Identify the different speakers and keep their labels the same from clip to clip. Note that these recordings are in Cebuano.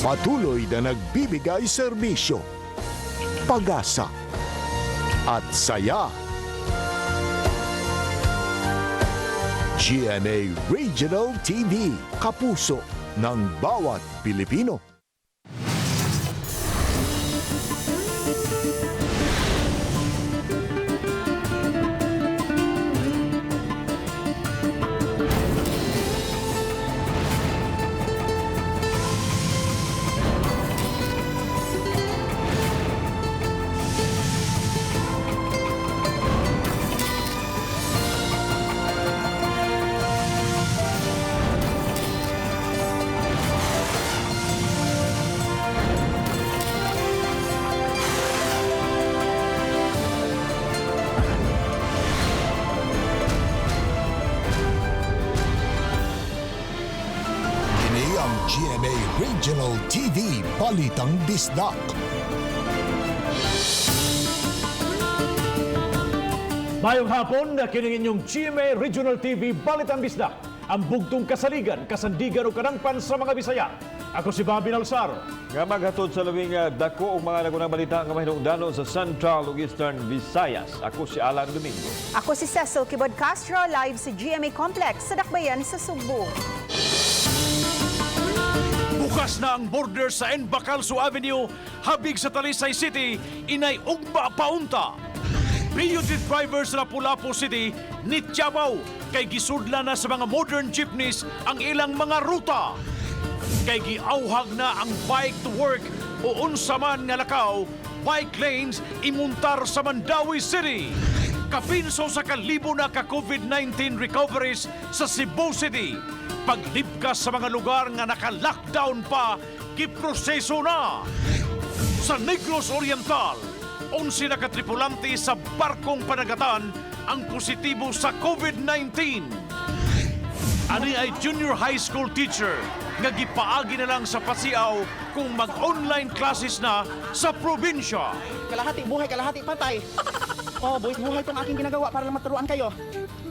Speaker 1: Patuloy na nagbibigay serbisyo, pag-asa at saya. GMA Regional TV, kapuso ng bawat Pilipino. Kini ang GMA Regional TV Balitang Bisdak.
Speaker 2: Mayong hapon, kining inyong GMA Regional TV Balitang Bisdak. Ang bugtong kasaligan, kasandigan o kanangpan sa mga Bisaya. Ako si Bobby Nalsaro.
Speaker 3: Nga maghatod sa labing dako og mga nagunang balita nga mahinungdanon sa Central ug Eastern Visayas. Ako si Alan Domingo.
Speaker 4: Ako si Cecil Kibod Castro, live sa GMA Complex sa Dakbayan sa Sugbo.
Speaker 2: Bukas na ang border sa N. Bacalso Avenue, habig sa Talisay City, inay ugma paunta. BUT drivers sa Lapu-Lapu City, nityabaw kay gisudla na sa mga modern jeepneys ang ilang mga ruta. Kay giauhag na ang bike to work o unsa man nga lakaw, bike lanes imuntar sa Mandawi City. Kapinso sa kalibo na ka COVID-19 recoveries sa Cebu City. Paglibkas sa mga lugar nga naka-lockdown pa, giproseso na. Sa Negros Oriental, 11 na katripulante sa barkong panagatan ang positibo sa COVID-19. Ani ay junior high school teacher nga gipaagi na lang sa pasiaw kung mag-online classes na sa probinsya.
Speaker 5: Kalahati buhay, kalahati patay. Oh, boys, buhay tong aking ginagawa para lang maturuan kayo.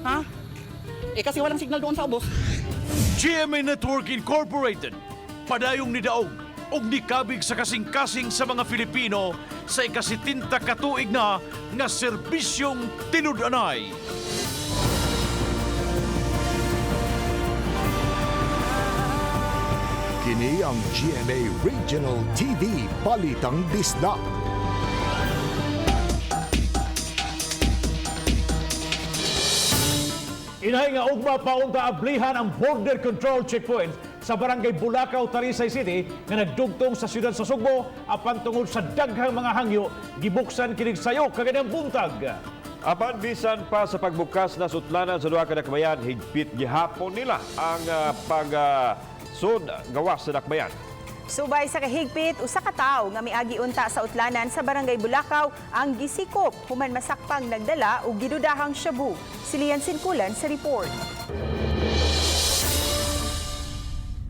Speaker 5: Ha? Eh kasi walang signal doon sa ubos.
Speaker 2: GMA Network Incorporated padayong nidaog og nikabig sa kasing-kasing sa mga Filipino sa ikasitinta katuig na nga serbisyong tinud-anay.
Speaker 1: Kini ang GMA Regional TV Balitang Bisdak.
Speaker 2: Inay nga ugma paunta ablihan ang border control checkpoint sa barangay Bulacau, Talisay City nga nagdugtong sa siyudad sa Sugbo apan tungod sa daghang mga hangyo gibuksan kinig sayo kaganang buntag.
Speaker 3: Apan bisan pa sa pagbukas na sutlanan sa duha ka dakbayan, higpit gihapon nila ang pag sud gawas sa dakbayan.
Speaker 4: Subay sa kahigpit, usa ka tawo nga miagi unta sa utlanan sa Barangay Bulacau ang gisikop human masakpang nagdala og gidudahang shabu. Silian Sinkulan sa report.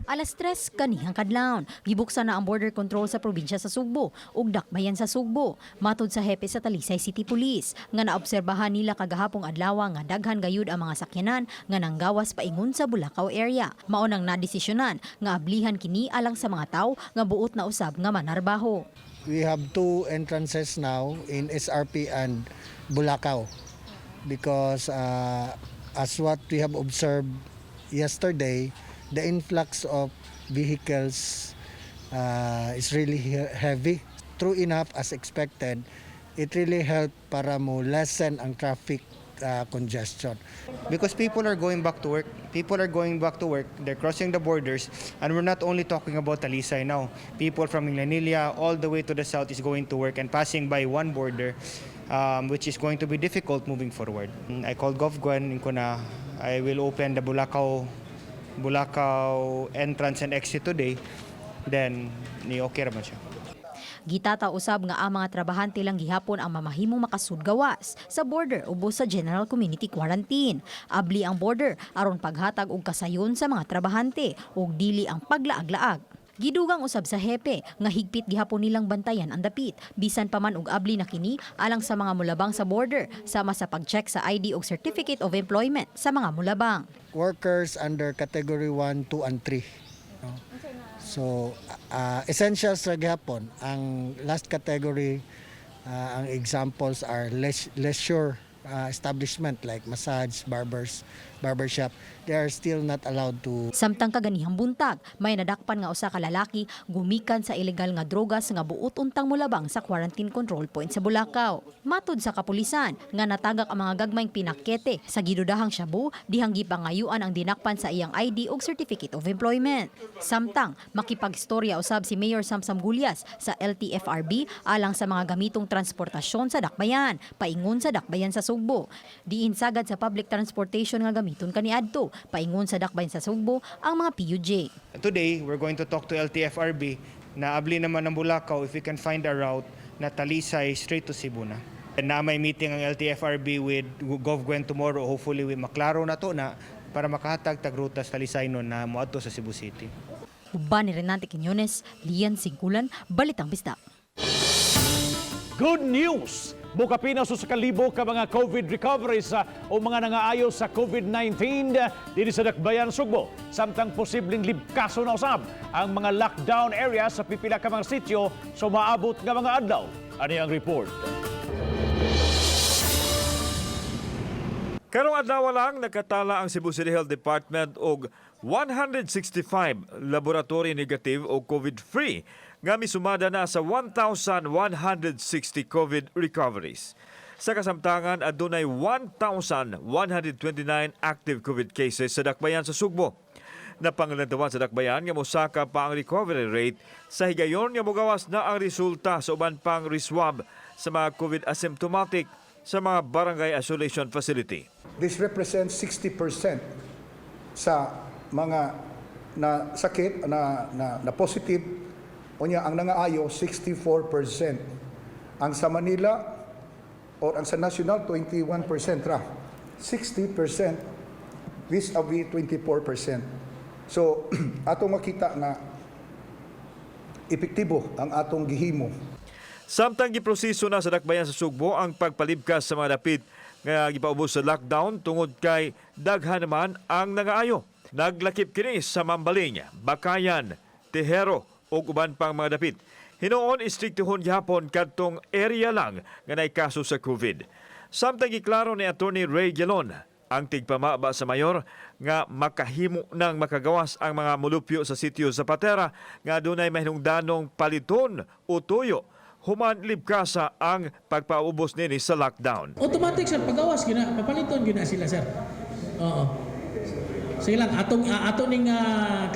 Speaker 6: Alas 3 kanihang kadlawon, gibuksan na ang border control sa probinsya sa Sugbo ug dakbayan sa Sugbo. Matod sa hepe sa Talisay City Police nga naobserbahan nila kagahapong adlaw nga daghan gayud ang mga sakyanan nga nanggawas paingon sa Bulacau area. Mao nang nadesisyonan nga ablihan kini alang sa mga tawo nga buot na usab nga manarbaho.
Speaker 7: We have two entrances now in SRP and Bulacau because as what we have observed yesterday, the influx of vehicles is really heavy. True enough, as expected, it really helped para mo lessen ang traffic congestion.
Speaker 8: Because people are going back to work. People are going back to work. They're crossing the borders. And we're not only talking about Talisay now. People from Minglanilla all the way to the south is going to work and passing by one border, which is going to be difficult moving forward. I called GovGuan ko na I will open the Bulacau entrance and exit today. Then, ni okay raman siya.
Speaker 6: Gitata usab nga ang mga trabahante lang gihapon ang mamahimong makasudgawas sa border ubos sa General Community Quarantine. Abli ang border aron paghatag og kasayon sa mga trabahante ug dili ang paglaag-laag. Gidugang usab sa hepe nga higpit gihapon nilang bantayan ang dapit bisan pa man og abli na kini alang sa mga mulabang sa border sama sa pag-check sa ID ug Certificate of Employment sa mga mulabang.
Speaker 7: Workers under category 1, 2, and 3. No? So essentials ra gihapon. Ang last category, ang examples are leisure establishment like massage, barbers, barbershop. They are still not allowed to
Speaker 6: Samtang kaganihang buntag, may nadakpan nga usa ka lalaki gumikan sa ilegal nga drogas nga buot untang molabang sa quarantine control point sa Bulacau. Matud sa kapulisan nga natagak ang mga gagmayng pinakete sa gidudahang shabu dihang gipangayuan ang dinakpan sa iyang ID ug Certificate of Employment. Samtang makipagstorya usab si Mayor Samsam Gullas sa LTFRB alang sa mga gamitong transportasyon sa Dakbayan, paingon sa Dakbayan sa Sugbo. Diin sagad sa public transportation nga gamiton kaniadto, paingon sa Dakbayan sa Sugbo ang mga PUJ.
Speaker 8: Today, we're going to talk to LTFRB na abli naman ng Bulacau if we can find a route na Talisay straight to Cebu na. Na may meeting ang LTFRB with GovGwen tomorrow. Hopefully, we maklaro na to na para makahatag tag ruta sa Talisay nun na moadto sa Cebu City.
Speaker 6: Uban ni Renante Quiñones, Lian Singkulan, Balitang Bisdak.
Speaker 2: Good news! Mukapin sa 1,000 ka mga COVID recoveries o mga nangaayo sa COVID-19 dinhi sa Dakbayan, Sugbo. Samtang posibleng libkaso na usab ang mga lockdown area sa pipila ka mga sitio sa maabot nga mga adlaw. Ani ang report.
Speaker 3: Karong adlaw lang nakatala ang Cebu City Health Department og 165 laboratory negative o COVID-free nga misumada na sa 1,160 COVID recoveries. Sa kasamtangan, adunay 1,129 active COVID cases sa Dakbayan sa Sugbo. Napangalantawan sa Dakbayan nga mosaka pa ang recovery rate sa higayon nga mogawas na ang resulta sa uban pang reswab sa mga COVID asymptomatic sa mga barangay isolation facility.
Speaker 9: This represents 60% sa mga na sakit na positive, unya ang nangaayo 64%. Ang sa Manila or ang sa national, 21% ra. 60% vis-a-vis 24%. So atong makita nga epektibo ang atong gihimo.
Speaker 3: Samtang giproseso na sa Dakbayan sa Sugbo ang pagpalibkas sa mga dapit nga gipaubos sa lockdown tungod kay daghan naman ang nangaayo. Naglakip kini sa Mambaling, Bakayan, Tejero ug uban pang mga dapit. Hinuon istriktuhon gihapon kadtong area lang nga nay kaso sa COVID. Samtang giklaro ni Attorney Ray Gelon ang tigpamaba sa mayor nga makahimo nang makagawas ang mga mulupyo sa sitio Zapatera nga adunay mahinungdanong paliton o tuyo human libkasa ang pagpaubos nini sa lockdown.
Speaker 10: Automatic, sir, pagawas gina, papaliton gina sila, sir. Oo. Sige lang, atong ato ning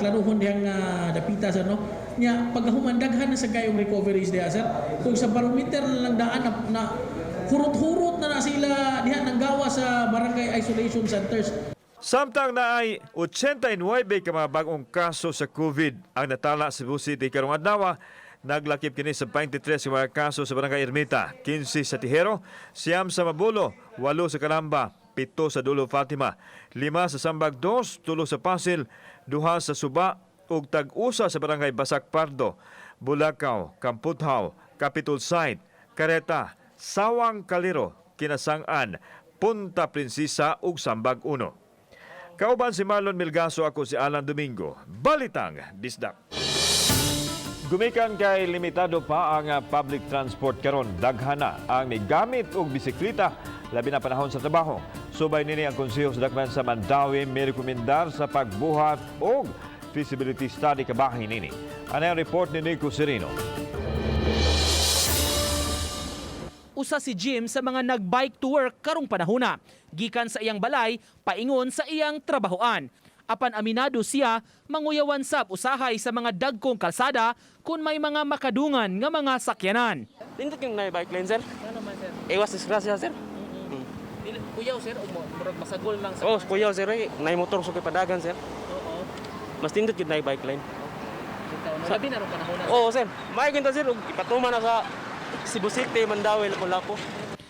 Speaker 10: klaruhon dihang dapita, sir, no. Nya pagkahuman daghan na sa kayong recoveries diha, sir. Kung sa barometer na lang daan na hurot-hurot na na sila diha nang gawa sa barangay isolation centers.
Speaker 3: Samtang naay 89 ka mga bagong kaso sa COVID ang natala sa Cebu City karong adlaw, naglakip kini sa 23 ka mga kaso sa Barangay Ermita, 15 sa Tijero, 9 sa Mabulo, 8 sa Calamba, 7 sa Dulo Fatima, 5 sa Sambag 2, 3 sa Pasil, 2 sa Suba ug tag-usa sa Barangay Basak Pardo, Bulacau, Kamputhaw, Capitol Site, Careta, Sawang Kaliro, Kinasangan, Punta Princesa ug Sambag 1. Kauban si Marlon Milgaso, ako si Alan Domingo. Balitang Bisdak. Gumikan kay limitado pa ang public transport karon, daghan na ang migamit og bisikleta labi na panahon sa trabaho. Subay nini ang konseho sa Dakbayan sa Mandaue mirekomendar sa pagbuhat og feasibility study kabahin nini. Ano ang report ni Nico Serino?
Speaker 11: Usa si Jim sa mga nag-bike to work karong panahona. Gikan sa iyang balay, paingon sa iyang trabahoan. Apan aminado siya, manguyawan sab usahay sa mga dagkong kalsada kung may mga makadungan nga mga sakyanan.
Speaker 12: Nindot yung na bike lane, sir.
Speaker 11: Ano man, sir?
Speaker 12: Iwas disgrasya, sir.
Speaker 11: Kuyaw, sir, o murag masagol lang?
Speaker 12: Oh, kuyaw, sir. Eh. Nay motor sa padagan, sir.
Speaker 11: Oo.
Speaker 12: Mas nindot yung na bike lane.
Speaker 11: Labi na rong panahona.
Speaker 12: Oo, sir. May ginta, sir. Ug ipatuma na sa Cebu City, Mandaue, Lapu-Lapu.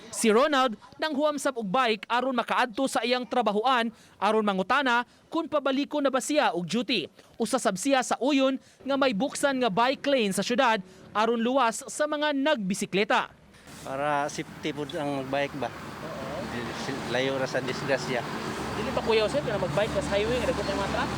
Speaker 11: Si Ronald nanghuam sab og bike aron makaadto sa iyang trabahoan aron mangutana kung pabaliko na ba siya og duty. Usa sab siya sa uyon nga may buksan nga bike lane sa syudad aron luwas sa mga nagbisikleta.
Speaker 13: Para safety po ang magbike ba? Layo ra sa disgrasya.
Speaker 11: Dili pa kuyaw, sir, kana magbike sa highway nga dagko mga truck?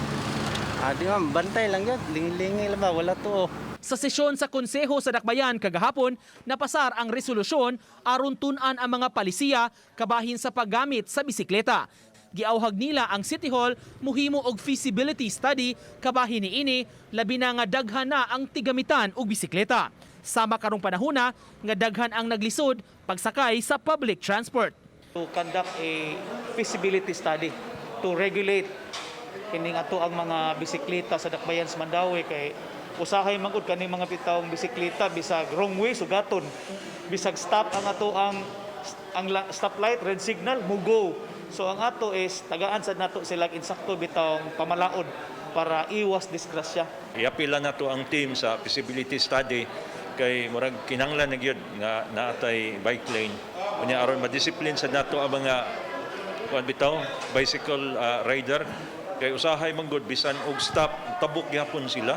Speaker 13: Ah, di ma'am, bantay lang yun. Lingi-lingi lang ba, wala to.
Speaker 11: Sa sesyon sa Konseho sa Dakbayan kagahapon, napasar ang resolusyon aron tun-an ang mga palisiya kabahin sa paggamit sa bisikleta. Giawhag nila ang City Hall muhimo og feasibility study kabahin niini, labi na nga daghan na ang tigamitan og bisikleta. Sama karong panahona nga daghan ang naglisod pagsakay sa public transport.
Speaker 14: To conduct a feasibility study to regulate kining ato ang mga bisikleta sa Dakbayan sa Mandaue, kay usahay man gud kaning mga bitawng bisikleta, bisag wrong way sugaton, bisag stop ang ato ang stoplight, red signal, mo go. So ang ato is tagaan sad nato sila insakto bitawng pamalaod para iwas disgrasya.
Speaker 15: Iapila na to ang team sa feasibility study kay murag kinahanglan na gyud nga naatay bike lane unya aron madisiplin sa nato ang mga kuan bitaw bicycle rider, kay usahay man gud bisan og stop, tabok gyapon sila.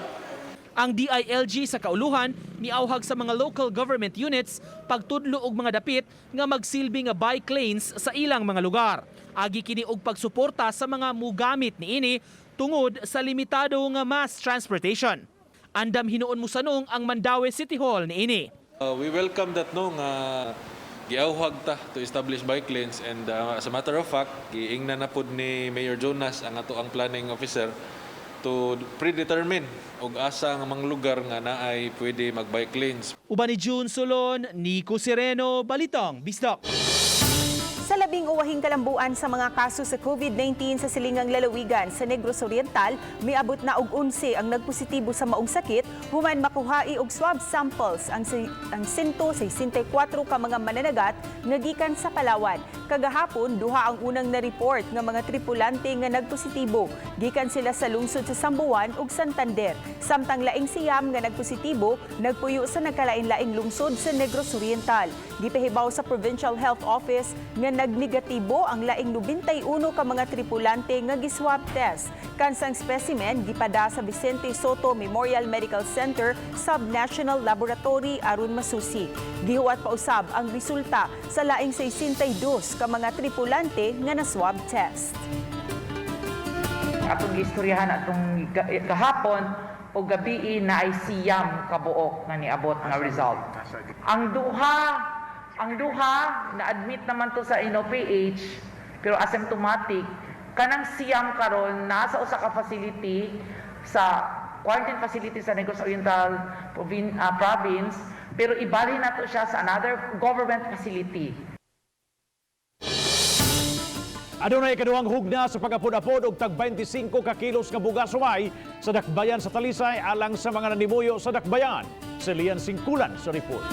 Speaker 11: Ang DILG sa kauluhan miauhag sa mga local government units pagtudlo og mga dapit nga magsilbi nga bike lanes sa ilang mga lugar. Agi kini og pagsuporta sa mga mugamit niini tungod sa limitado nga mass transportation. Andam hinuon mosanong ang Mandaue City Hall niini.
Speaker 16: We welcome that, no, nga giauhag ta to establish bike lanes and as a matter of fact, giingnan na pud ni Mayor Jonas ang ato ang planning officer to predetermine og asa nga mga lugar nga naay pwede mag bike lanes.
Speaker 11: Uban ni June Solon, Nico Sereno, Balitang Bisdak.
Speaker 4: Sa labing uwahing kalambuan sa mga kaso sa COVID-19 sa silingang lalawigan sa Negros Oriental, miabot na og 11 ang nagpositibo sa maong sakit human makuhai og swab samples ang 164 ka mga mananagat nga gikan sa Palawan. Kagahapon, duha ang unang na-report nga mga tripulante nga nagpositibo. Gikan sila sa lungsod sa Samboan ug Santander. Samtang laing 9 nga nagpositibo nagpuyo sa nagkalain-laing lungsod sa Negros Oriental. Gipahibaw sa Provincial Health Office nga nagnegatibo ang laing 91 ka mga tripulante nga giswab test. Kansang specimen gipada sa Vicente Soto Memorial Medical Center Subnational Laboratory aron masusi. Gihuwat pa usab ang resulta sa laing 62 ka mga tripulante nga na swab test.
Speaker 17: Atong giistoryahan atong kahapon o gabii na ay 9 kabuok nga niabot nga result. Ang duha na-admit naman to sa NOPH pero asymptomatic. Kanang 9 karon nasa usa ka facility sa quarantine facility sa Negros Oriental province, pero ibalhin nato siya sa another government facility.
Speaker 2: Adunay ikaduhang hugna sa pag-apod-apod og tag 25 ka kilos nga bugas sumay sa Dakbayan sa Talisay alang sa mga nanimuyo sa Dakbayan. Si Lian Singkulan sa report.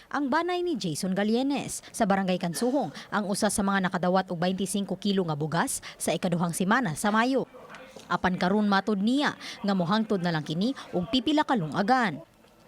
Speaker 6: Ang banay ni Jason Galienes sa Barangay Kansuhong ang usa sa mga nakadawat og 25 kilo nga bugas sa ikaduhang semana sa Mayo. Apan karon matud niya nga mohangtod na lang kini og pipila ka lungagan.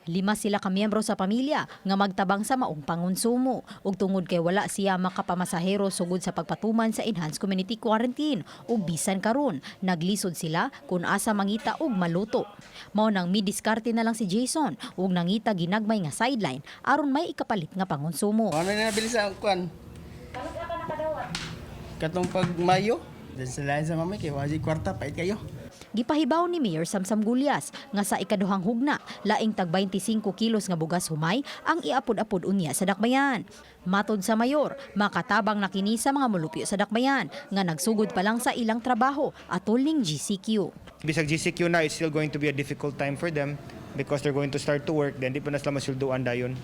Speaker 6: 5 sila ka miyembro sa pamilya nga magtabang sa maong pangonsumo ug tungod kay wala siya makapamasahero sugod sa pagpatuman sa enhanced community quarantine ug bisan karon naglisod sila kung asa mangita og maluto. Mao nang midiskarte na lang si Jason ug nangita ginagmay nga sideline aron may ikapalit nga pangonsumo.
Speaker 18: Ano na nabili sa kwan? Katong pag Mayo, dan sa lain sa mami kay wajig kwarta pait kayo.
Speaker 6: Gipahibaw ni Mayor Samsam Gullas nga sa ikaduhang hugna, laing tag 25 kilos nga bugas humay ang iapod-apod unya sa Dakbayan. Matod sa mayor, makatabang na kini sa mga mulupyo sa Dakbayan nga nagsugod pa lang sa ilang trabaho atol ning GCQ.
Speaker 8: Bisag GCQ na, it's still going to be a difficult time for them because they're going to start to work, then di pa na sila masulduan dayon.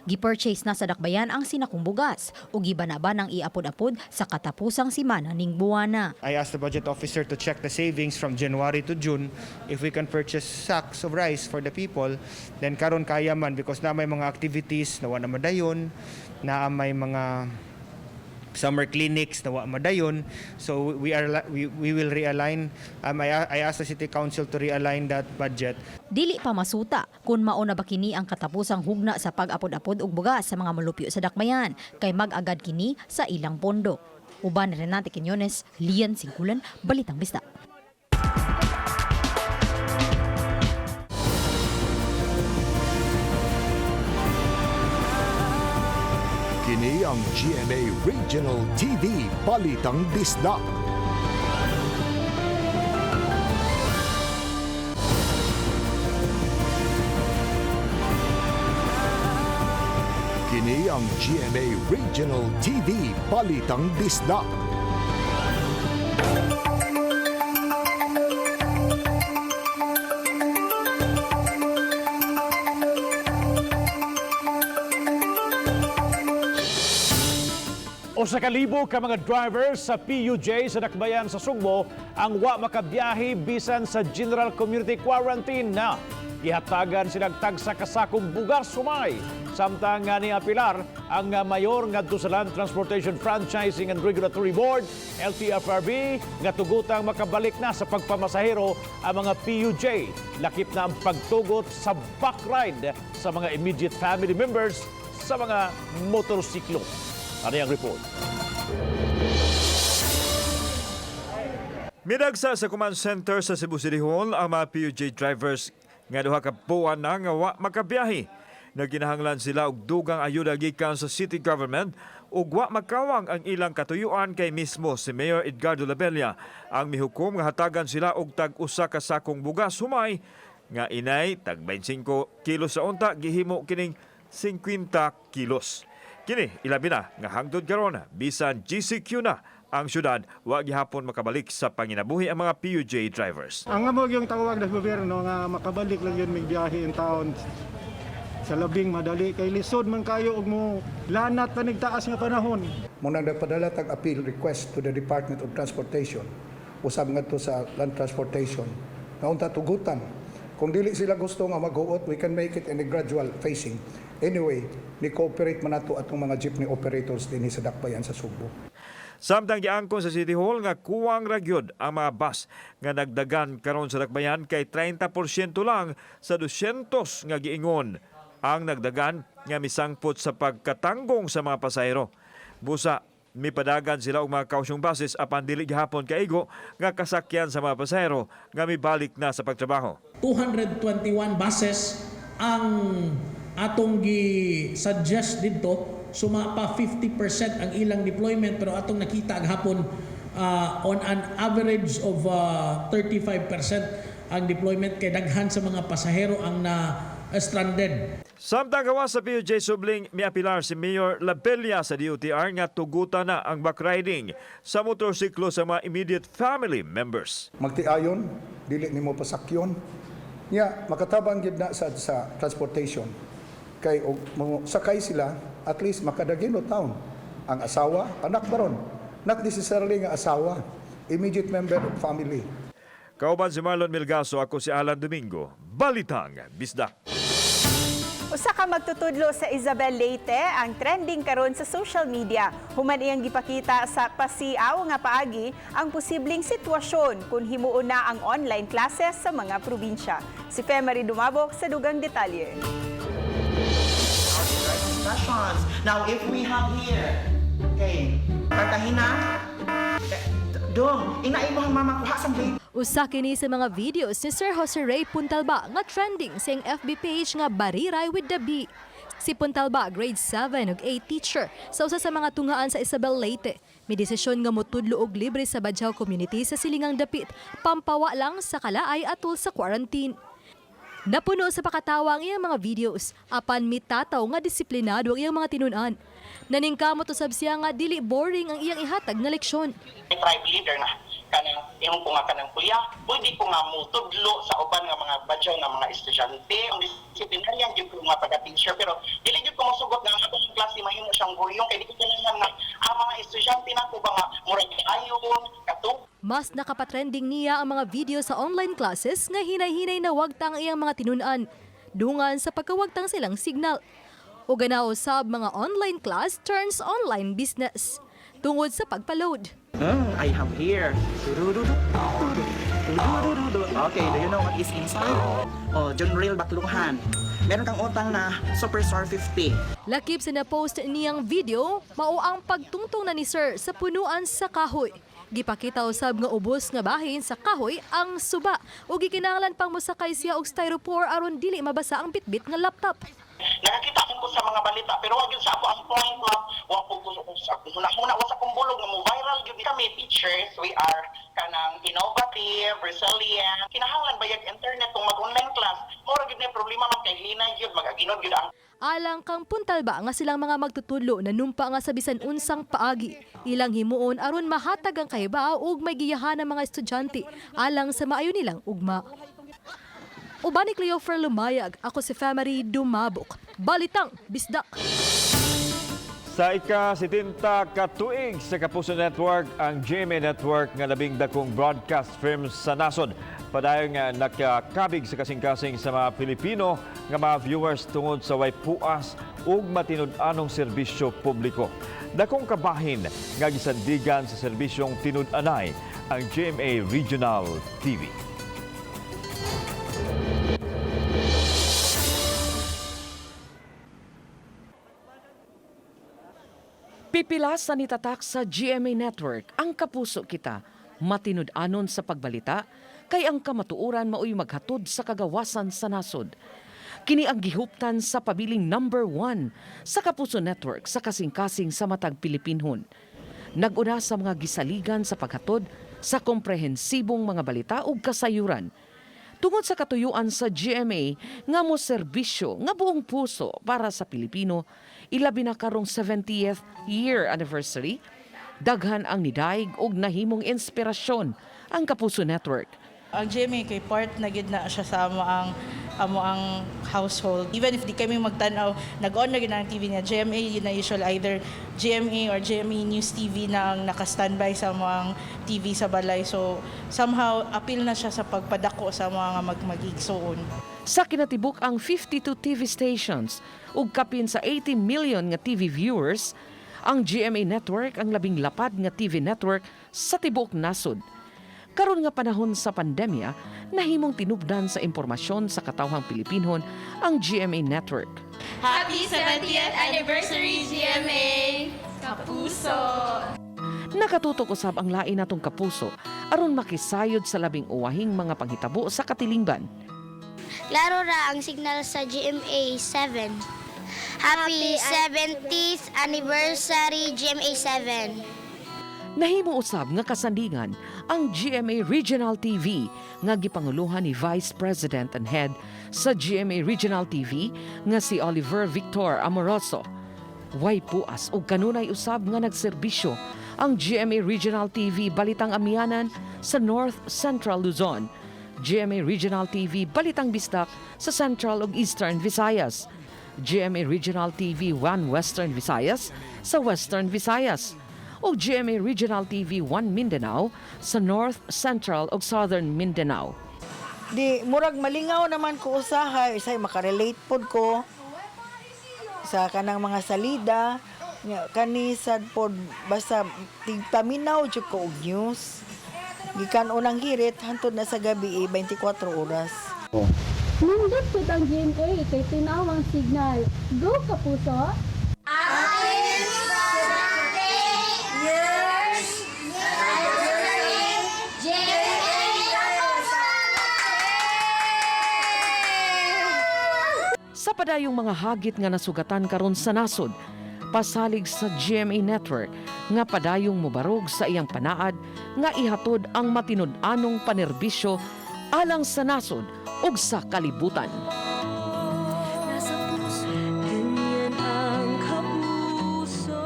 Speaker 6: Gi-purchase na sa Dakbayan ang sinakong bugas ug gibanaba ng iapod-apod sa katapusang simana ning buwana.
Speaker 8: I asked the budget officer to check the savings from January to June if we can purchase sacks of rice for the people. Then karon kaya man because na may mga activities na wa na madayon, na may mga summer clinics na wa madayon. So we will realign. I asked the city council to realign that budget.
Speaker 6: Dili pa masuta kung mao na ba kini ang katapusang hugna sa pag-apod-apod og bugas sa mga mulupyo sa Dakbayan kay mag-agad kini sa ilang pondo. Uban ni Renate Quiñones, Lian Singkulan, Balitang Bisdak.
Speaker 1: Kini ang GMA Regional TV Balitang Bisdak. Kini ang GMA Regional TV Balitang Bisdak.
Speaker 2: 1,000 ka mga drivers sa PUJ sa Dakbayan sa Sugbo ang wa makabiyahe bisan sa General Community Quarantine na. Gihatagan silang tagsa kasakong bugas sumay. Samtang nga ni Apilar ang mayor ngadto sa Land Transportation Franchising and Regulatory Board LTFRB nga tugutang makabalik na sa pagpamasahero ang mga PUJ. Lakip na ang pagtugot sa back ride sa mga immediate family members sa mga motorsiklo. Ano yung report?
Speaker 3: Midagsa sa command center sa Cebu City Hall ang mga PUJ drivers nga 2 ka buwan na nga wa makabiyahe. Nagkinahanglan sila og dugang ayuda gikan sa city government ug wa makawang ang ilang katuyuan kay mismo si Mayor Edgardo Labella ang mihukom nga hatagan sila og tag usa ka sakong bugas humay nga inay tag 25 kilos sa unta gihimo kining 50 kilos. Kini ilabi na nga hangtod karon bisan GCQ na ang syudad, wa gihapon makabalik sa panginabuhi ang mga PUJ drivers.
Speaker 19: Ang amo yung tawag ng gobyerno nga makabalik lang yun may biyahe in town sa labing madali kay lisod man kayo og mo lanat panig taas nga panahon.
Speaker 9: Mao nang nagpadala tag appeal request to the Department of Transportation usab ngadto sa Land Transportation nga unta tugutan kung dili sila gusto nga maghuot, we can make it in a gradual phasing. Anyway, ni cooperate man nato atong mga jeepney operators dinhi sa Dakbayan sa Sugbo.
Speaker 3: Samtang giangkon sa City Hall nga kuwang ra gyud ang mga bus nga nagdagan karon sa Dakbayan kay 30% lang sa 200 nga giingon ang nagdagan nga misangpot sa pagkatanggong sa mga pasahero. Busa mipadagan sila og mga kausyong buses apan dili gihapon kaigo nga kasakyan sa mga pasahero nga mibalik na sa pagtrabaho.
Speaker 10: 221 buses ang atong gi-suggest didto, suma pa 50% ang ilang deployment, pero atong nakita ang hapon on an average of 35% ang deployment kay daghan sa mga pasahero ang na stranded.
Speaker 3: Samtang gawas sa PUJ Subling, miapilar si Mayor Labella sa DOTR nga tugutan na ang backriding sa motorsiklo sa mga immediate family members.
Speaker 9: Magtiayon, dili nimo pasakyon. Nya makatabang gid na sa transportation. Kay og mo sakay sila, at least makadagin o town. Ang asawa, anak baron. Not necessarily nga asawa, immediate member of family.
Speaker 3: Kauban si Marlon Milgaso, ako si Alan Domingo. Balitang Bisdak.
Speaker 4: Usa ka magtutudlo sa Isabel Leyte ang trending karon sa social media. Human iyang gipakita sa pasiaw nga paagi ang posibleng sitwasyon kung himuon na ang online classes sa mga probinsya. Si Femary Dumabok sa dugang detalye.
Speaker 5: Discussions. Now, if we have here, okay, Cartagena, eh, dong, ina imong mama kuha sa baby.
Speaker 20: Usa kini sa mga videos ni Sir Jose Ray Puntalba nga trending sa iyang FB page nga Bariray with the B. Si Puntalba, grade 7 ug 8 teacher sa usa sa mga tungaan sa Isabel Leyte. May desisyon nga motudlo og libre sa Badjao community sa silingang dapit, pampawa lang sa kalaay atol sa quarantine. Napuno sa pakatawa ang iyang mga videos, apan mitataw nga disiplinado ang iyang mga tinun-an. Naningkamot usab siya nga dili boring ang iyang ihatag nga leksyon.
Speaker 5: May tribe leader na kanang imong ko nga kanang kuya, pwede ko nga mutudlo sa uban nga mga Badjao nga mga estudyante. Ang disiplinaryan gyud ko nga pagka-teacher, pero dili gyud ko mosugot nga ang atong klase mahimo siyang guriyong kay di ko ganahan nga ang mga estudyante nako ba nga murag ayon katong.
Speaker 20: Mas nakapatrending niya ang mga video sa online classes nga hinay-hinay na wagtang ang iyang mga tinun-an. Dungan sa pagkawagtang silang signal. O ganao sab mga online class turns online business. Tungod sa pagpa-load.
Speaker 5: I have here. Okay, do you know what is inside? Oh, John Real Bakluhan. Meron kang utang na Superstar 50.
Speaker 20: Lakip sa na-post niyang video, mao ang pagtungtong na ni Sir sa punuan sa kahoy. Gipakita usab nga ubos nga bahin sa kahoy ang suba ug gikinahanglan pang mosakay siya og styrofoam aron dili mabasa ang bitbit nga laptop.
Speaker 5: Nakakita ko sa mga balita pero wag yun sa ako ang point ma'am, wa po ko sa huna-huna wa sa akong bulog nga mo viral gyud kami teachers. We are kanang innovative, resilient. Kinahanglan bayag internet kung mag-online class. Mao ra gyud na problema ma'am kay hinay gyud mag-aginod gyud ang.
Speaker 20: Alang kang Puntalba nga silang mga magtutudlo na numpa nga sa bisan unsang paagi. Ilang himuon aron mahatag ang kahibaw ug may giyahan ang mga estudyante alang sa maayo nilang ugma. Uban ni Cleofer Lumayag, ako si Family Dumabok. Balitang Bisdak.
Speaker 3: Sa ika-70 katuig sa Kapuso Network, ang GMA Network nga labing dakong broadcast firm sa nasod. Padayon nga nakakabig sa kasing-kasing sa mga Pilipino nga mga viewers tungod sa way puas ug matinud-anong serbisyo publiko. Dakong kabahin nga gisandigan sa serbisyong tinud-anay ang GMA Regional TV.
Speaker 21: Pipila sa nitatak sa GMA Network ang kapuso kita, matinud-anon sa pagbalita, kay ang kamatuoran maoy maghatod sa kagawasan sa nasod. Kini ang gihuptan sa pabiling number 1 sa Kapuso Network sa kasing-kasing sa matag Pilipinhon. Nag-una sa mga gisaligan sa paghatod sa komprehensibong mga balita ug kasayuran. Tungod sa katuyuan sa GMA nga mo serbisyo nga buong puso para sa Pilipino, ilabi na karong 70th year anniversary, daghan ang nidaig og nahimong inspirasyon ang Kapuso Network.
Speaker 22: Ang GMA kay part na gid na siya sa amo ang household. Even if di kami magtan-aw, nag-on na gid ang TV niya. GMA yun na usual, either GMA or GMA News TV na ang naka-standby sa amo ang TV sa balay. So somehow appeal na siya sa pagpadako sa mga mag-igsoon.
Speaker 21: Sa kinatibuk ang 52 TV stations ug kapin sa 80 million nga TV viewers, ang GMA Network ang labing lapad nga TV network sa tibuok nasod. Karon nga panahon sa pandemya, nahimong tinubdan sa impormasyon sa katawhang Pilipinhon ang GMA Network.
Speaker 23: Happy 70th anniversary, GMA! Kapuso!
Speaker 21: Nakatutok usab ang lain natong kapuso aron makisayod sa labing uwahing mga panghitabo sa katilingban.
Speaker 24: Klaro ra ang signal sa GMA 7. Happy 70th anniversary, GMA 7.
Speaker 21: Nahimo usab nga kasandingan ang GMA Regional TV nga gipanguluhan ni Vice President and Head sa GMA Regional TV nga si Oliver Victor Amoroso. Way puas og kanunay usab nga nagserbisyo ang GMA Regional TV Balitang Amihanan sa North Central Luzon, GMA Regional TV Balitang Bisdak sa Central ug Eastern Visayas, GMA Regional TV 1 Western Visayas sa Western Visayas, o GMA Regional TV 1 Mindanao sa North, Central ug Southern Mindanao.
Speaker 25: Di murag malingaw naman ko usahay, usay makarelate pod ko sa kanang mga salida nya, kani sad pod basta tigpaminaw jud ko og news. Gikan unang hirit hantod na sa gabi, 24 oras.
Speaker 26: Nindot pud ang GMA kay tinawang signal. Go, Kapuso!
Speaker 23: Years anniversary, GMA Kapuso!
Speaker 21: Sa padayong mga hagit nga nasugatan karon sa nasod, pasalig sa GMA Network nga padayong mobarog sa iyang panaad nga ihatod ang matinud-anong panerbisyo alang sa nasod ug sa kalibutan.
Speaker 23: Nasa puso, ganyan ang kapuso.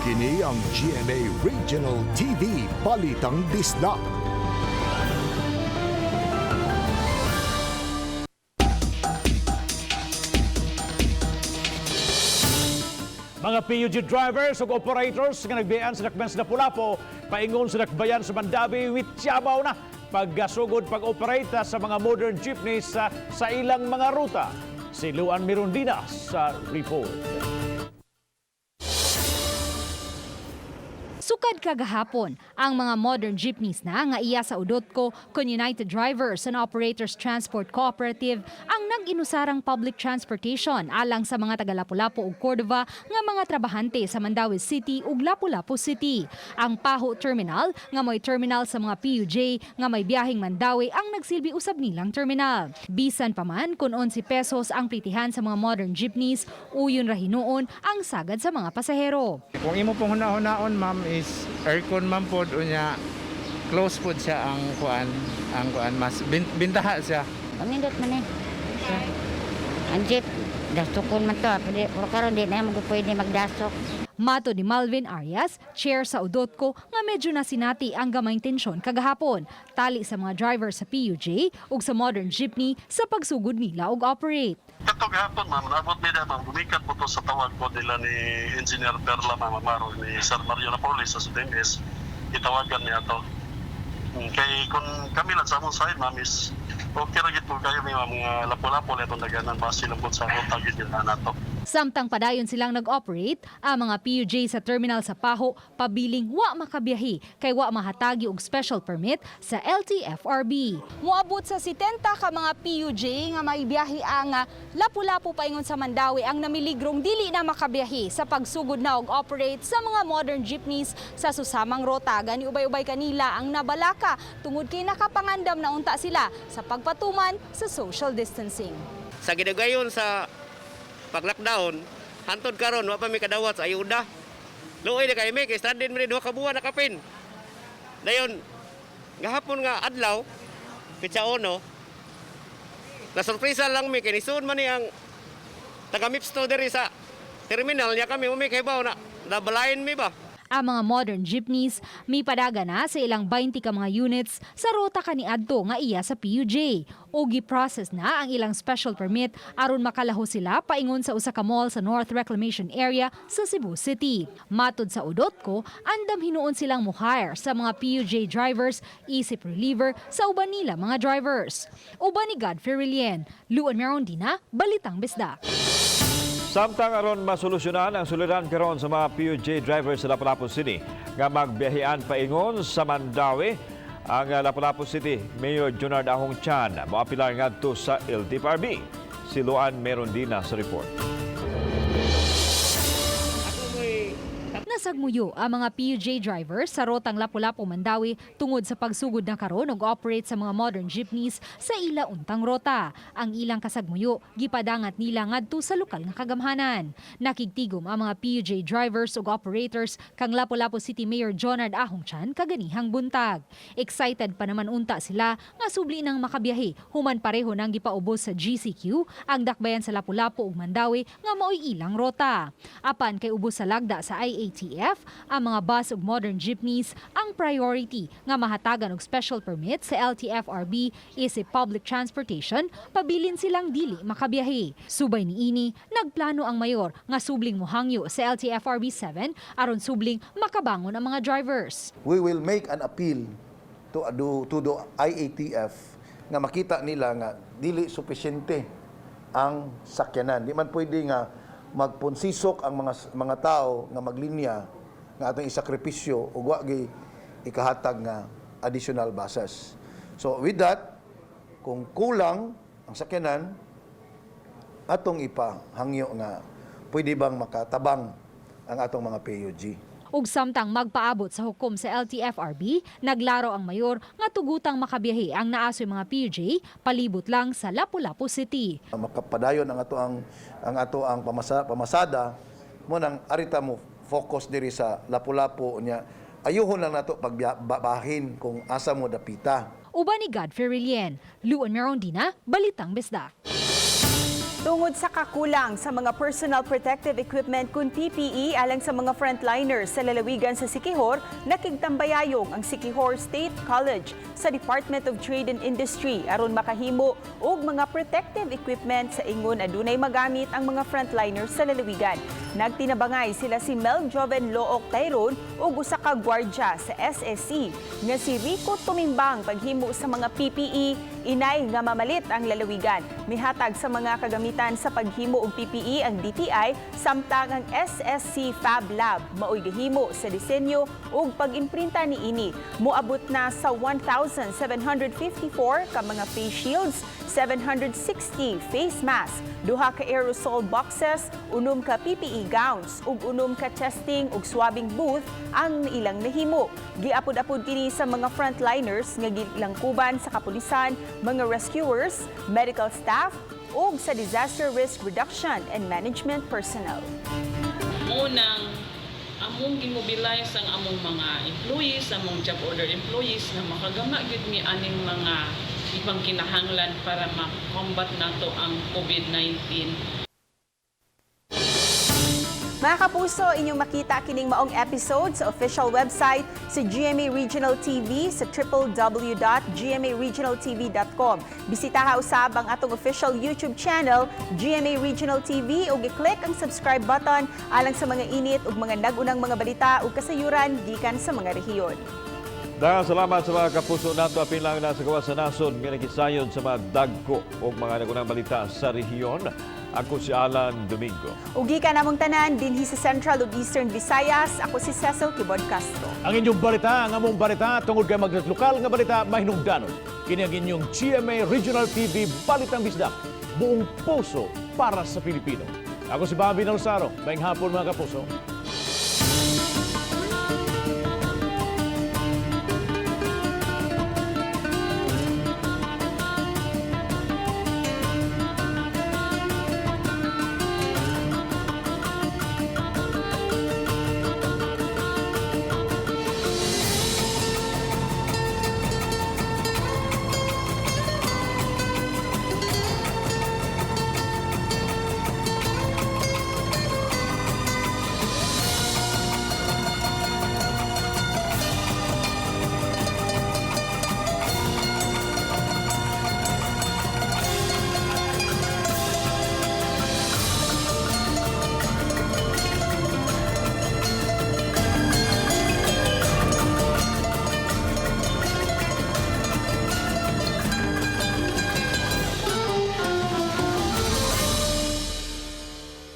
Speaker 1: Kini ang GMA Regional TV Balitang Bisdak.
Speaker 2: Mga PUG drivers ug operators nga nagbiyan sa dakbayan sa Lapu-Lapu, paingon sa dakbayan sa Mandaue, wityabaw na paggasugod pag-operate sa mga modern jeepneys sa ilang mga ruta. Si Luan Mirundina sa report.
Speaker 6: Sukad kagahapon, ang mga modern jeepneys na nga iya sa Udotco kon United Drivers and Operators Transport Cooperative ang nag-inusarang public transportation alang sa mga taga Lapu-Lapu ug Cordova nga mga trabahante sa Mandaue City ug Lapu-Lapu City. Ang Paho Terminal nga may terminal sa mga PUJ nga may biyaheng Mandaue ang nagsilbi usab nilang terminal. Bisan pa man kung 11 pesos ang plitihan sa mga modern jeepneys, uyon ra hinuon ang sagad sa mga pasahero.
Speaker 27: Kung imo pong huna-hunaon, ma'am, is aircon man pod, unya
Speaker 7: Close pod siya ang kuan mas bintaha siya.
Speaker 12: Pamindot man eh. Ang jeep, dasukon man to. Pero karon di na mo pwede magdasok.
Speaker 6: Matod ni Malvin Arias, chair sa UDOTCO, nga medyo nasinati ang gamayng tensyon kagahapon. Tali sa mga driver sa PUJ ug sa modern jeepney sa pagsugod nila og operate.
Speaker 13: Kato gahapon, ma'am, naabot nila, ma'am, gumikan po to sa tawag po nila ni Engineer Perla, ma'am Amaro, ni Sir Mario Napoli sa SDMS, itawagan niya to. Kay kung kami lang sa among side, ma'am, is okay ra gid po kayo may mga lapu-lapu na itong daganan base lang po sa ruta gid yun na nato.
Speaker 6: Samtang padayon silang nag-operate, ang mga PUJ sa terminal sa Pajo pabiling wa makabiyahe kay wa mahatagi og special permit sa LTFRB.
Speaker 14: Moabot sa 70 ka mga PUJ nga may biyahe ang Lapu-Lapu paingon sa Mandaue ang namiligrong dili na makabiyahe sa pagsugod na og operate sa mga modern jeepneys sa susamang rota. Gani ubay-ubay kanila ang nabalaka tungod kay nakapangandam na unta sila sa pagpatuman sa social distancing.
Speaker 15: Sa gidugayon sa pag-lockdown, hantod karon wa pa mi kadawat sa ayuda. Luoy na kay mi kay stranded mi duha ka buwan nakapin. Dayon gahapon nga adlaw, petsa 1, na sorpresa lang mi kay nisuod man ni ang taga Mipsto diri sa terminal niya, kami umi kay na nabalain mi ba.
Speaker 6: Ang mga modern jeepneys mipadaga na sa ilang 20 ka mga units sa ruta kaniadto nga iya sa PUJ. O gi-process na ang ilang special permit aron makalaho sila paingon sa usa ka mall sa North Reclamation Area sa Cebu City. Matod sa UDOTCO, andam hinuon silang mo-hire sa mga PUJ drivers isip reliever sa uban nila mga drivers. Uban ni Godfrey Relien, Luan Merondina, Balitang Bisdak.
Speaker 3: Samtang aron masolusyonan ang suliran karon sa mga PUJ drivers sa Lapu-Lapu City nga magbiyahean paingon sa Mandaue, ang Lapu-Lapu City Mayor Junard Ahong Chan moapilar ngadto sa LTFRB. Si Luan Merondina sa report.
Speaker 6: Nasagmuyo ang mga PUJ drivers sa rotang Lapu-Lapu Mandaue tungod sa pagsugod na karon og operate sa mga modern jeepneys sa ila untang rota. Ang ilang kasagmuyo gipadangat nila ngadto sa lokal nga kagamhanan. Nakigtigom ang mga PUJ drivers ug operators kang Lapu-Lapu City Mayor Jonard Ahong Chan kaganihang buntag. Excited pa naman unta sila nga subli nang makabiyahe human pareho nang gipaubos sa GCQ ang dakbayan sa Lapu-Lapu ug Mandaue nga maoy ilang rota. Apan kay ubos sa lagda sa IATF, ang mga bus ug modern jeepneys ang priority nga mahatagan og special permit sa LTFRB isip public transportation, pabilin silang dili makabiyahe. Subay niini, nagplano ang mayor nga subling mohangyo sa LTFRB 7 aron subling makabangon ang mga drivers.
Speaker 16: We will make an appeal to the IATF nga makita nila nga dili supisyente ang sakyanan. Di man pwede nga magponsisok ang mga tao nga maglinya nga atong isakripisyo ug wa gi ikahatag nga additional buses. So with that, kung kulang ang sakyanan, atong ipahangyo nga pwede bang makatabang ang atong mga PUG.
Speaker 6: Ug samtang magpaabot sa hukom sa LTFRB, naglaro ang mayor nga tugutang makabiyahe ang naasoy mga PUJ palibot lang sa Lapu-Lapu City.
Speaker 16: Makapadayon ang ato ang pamasada mo nang arita mo focus diri sa Lapu-Lapu niya, ayuhon lang nato pagbahin kung asa mo dapita.
Speaker 6: Uban ni Godfrey Relien, Luan Merondina, Balitang Bisdak.
Speaker 4: Tungod sa kakulang sa mga personal protective equipment kung PPE alang sa mga frontliners sa lalawigan sa Siquijor, nakigtambayayong ang Siquijor State College sa Department of Trade and Industry aron makahimo og mga protective equipment sa ingon adunay magamit ang mga frontliners sa lalawigan. Nagtinabangay sila si Mel Joven Look Tyrone ug usa ka gwardya sa SSC nga si Rico Tumimbang paghimo sa mga PPE inay nga mamalit ang lalawigan. Mihatag sa mga kagamitan sa paghimo og PPE ang DTI, samtang ang SSC Fab Lab maoy gahimo sa disenyo ug pag-imprinta niini. Moabot na sa 1,754 ka mga face shields, 760 face mask, duha ka aerosol boxes, 6 ka PPE gowns ug 6 ka testing ug swabbing booth ang ilang nahimo. Giapod-apod kini sa mga frontliners nga gilangkuban sa kapulisan, mga rescuers, medical staff ug sa disaster risk reduction and management personnel.
Speaker 27: Munang ang
Speaker 8: Among gimobilize ang among mga employees, among job order employees na makagama gyud mi aning mga ibang kinahanglan para ma-combat nato ang COVID-19.
Speaker 4: Mga kapuso, inyong makita kining maong episode sa official website sa GMA Regional TV sa www.gmaregionaltv.com. Bisitaha usab ang atong official YouTube channel, GMA Regional TV, ug i-click ang subscribe button alang sa mga init ug mga nag-unang mga balita ug kasayuran gikan sa mga rehiyon.
Speaker 3: Daghang salamat sa mga kapuso nato, apil lang na sa gawas sa nasod nga nakisayon sa mga dagko o mga nagunang balita sa rehiyon. Ako si Alan Domingo.
Speaker 4: Ug gikan namong tanan dinhi sa Central ug Eastern Visayas, ako si Cecil Kibod Castro.
Speaker 2: Ang inyong balita, ang among balita, tungod kay maglokal nga balita, mahinungdanon. Kini ang inyong GMA Regional TV Balitang Bisdak. Buong puso para sa Pilipino. Ako si Bobby Nalsaro. Maayong hapon, mga kapuso.